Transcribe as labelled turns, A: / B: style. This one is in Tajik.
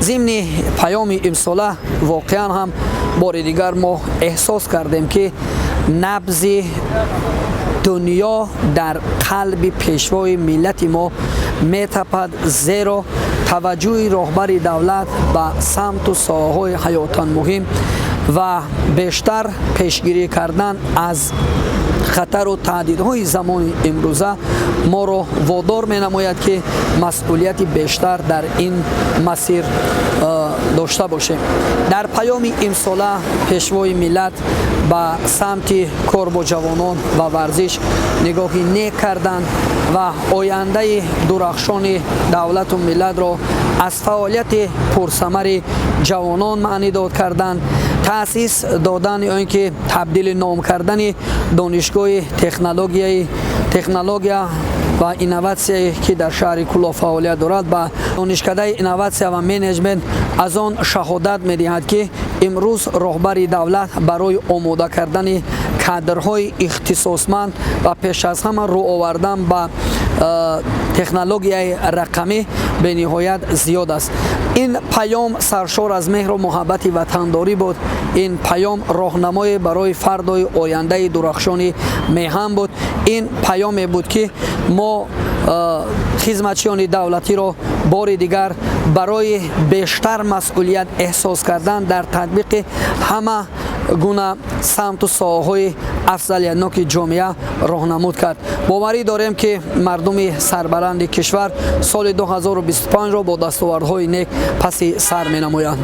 A: Зимни паёми имсола воқеан ҳам бори дигар мо эҳсос кардем, ки набзи дунё дар қалби Пешвои миллати мо метапад, зеро таваҷҷӯҳи роҳбари давлат ба самту соҳаҳои ҳаётан муҳим ва бештар пешгирӣ кардан аз хатару таҳдидҳои замони имрӯза моро водор менамояд, ки масъулияти бештар дар ин масир дошта бошем. Дар паёми имсола Пешвои миллат ба самти кор бо ҷавонон ва варзиш нигоҳи нек карданд ва ояндаи дурахшони давлату миллатро аз фаъолияти пурсамари ҷавонон маънидод карданд. Таъсис додан ё ин ки табдили ном кардани Донишгоҳи технология ва инноватсияе, ки дар шаҳри Кӯлоб фаъолият дорад, ба Донишкадаи инноватсия ва менеҷмент аз он шаҳодат медиҳад, ки имрӯз роҳбари давлат барои омода кардани кадрҳои ихтисосманд ва пеш аз ҳама рӯ овардан ба технологияи рақамӣ бениҳоят зиёд аст. Ин паём саршор аз меҳру муҳаббати ватандорӣ буд. Ин паём роҳнамое барои фардои ояндаи дурахшони меҳан буд. Ин паёме буд, ки мо хизматчиёни давлатиро бори дигар барои бештар масъулият эҳсос кардан дар татбиқи ҳама гуна самту соҳаҳои афзалиятноки ҷомеа роҳнамуд кард. Боварӣ дорем, ки мардуми сарбаланди кишвар соли 2025-ро бо дастовардҳои нек паси сар менамоянд.